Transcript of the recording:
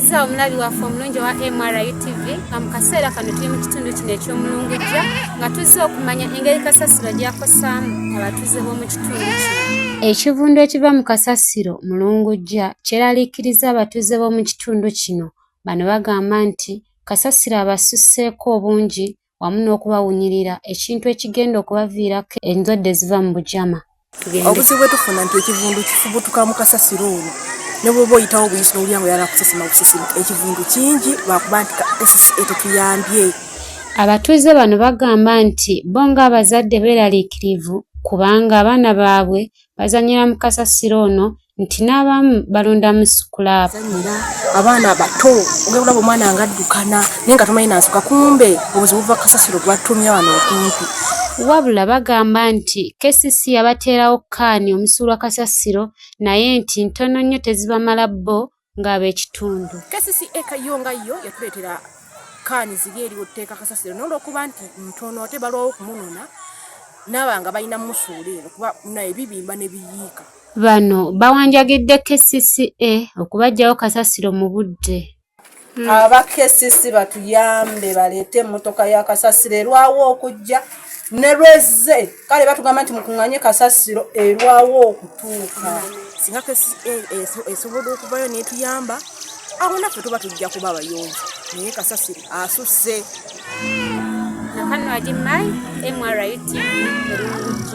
Tukwaniriza omulabi waffe omulungi owa MRU TV nga mu kaseera kano tuli mu kitundu kino eky'omulungujja nga tuzze okumanya engeri kasasiro gy'akosaamu abatuuze b'omu kitundu kino. Ekivundu ekiva mu kasasiro Mulungujja kyeraliikiriza abatuuze b'omu kitundu kino. Bano bagamba nti kasasiro abasusseeko obungi wamu n'okubawunyirira ekintu ekigenda okubaviirako endwadde eziva mu bujama. Obuzibu bwe tufuna nti ekivundu kifubutuka mu kasasiro olwo ne bw'oba oyitawo obuyisi n'owulira nga oyagala kusesema busesema. Ekivundu kingi lwakuba nti KCCA tetuyambye. Abatuuze bano bagamba nti bo ng'abazadde beeraliikirivu kubanga abaana baabwe bazannyira mu kasasiro ono nti n'abamu balondamu sikulaapu. Abaana abato ogenda kulaba omwana nga addukana naye nga tomanyi nansuka kumbe obuzibu buva kasasiro gwattumye wano okumpi. Wabula bagamba nti KCC yabateerawo kkaani omusuulwa kasasiro naye nti ntono nnyo tezibamala bo ng'ab'ekitundu. KCCA yo nga yo yatuleetera kkaani ziri eri otuteeka kasasiro naye olw'okuba nti ntono ate balwawo okumunona naaba nga balina musuula eno kuba naye bibimba ne biyiika. Bano bawanjagidde KCCA okubaggyawo kasasiro mu budde. Aba KCC batuyambe baleete emmotoka ya kasasiro erwawo okujja ne lwezze kale batugamba nti mukuŋŋanye kasasiro erwawo okutuuka. Singa KCCA esobola okuvayo n'etuyamba awo naffe tuba tujja kuba abayonjo naye kasasiro asusse. Nakanwagi Mai, MRU TV, Erungujja.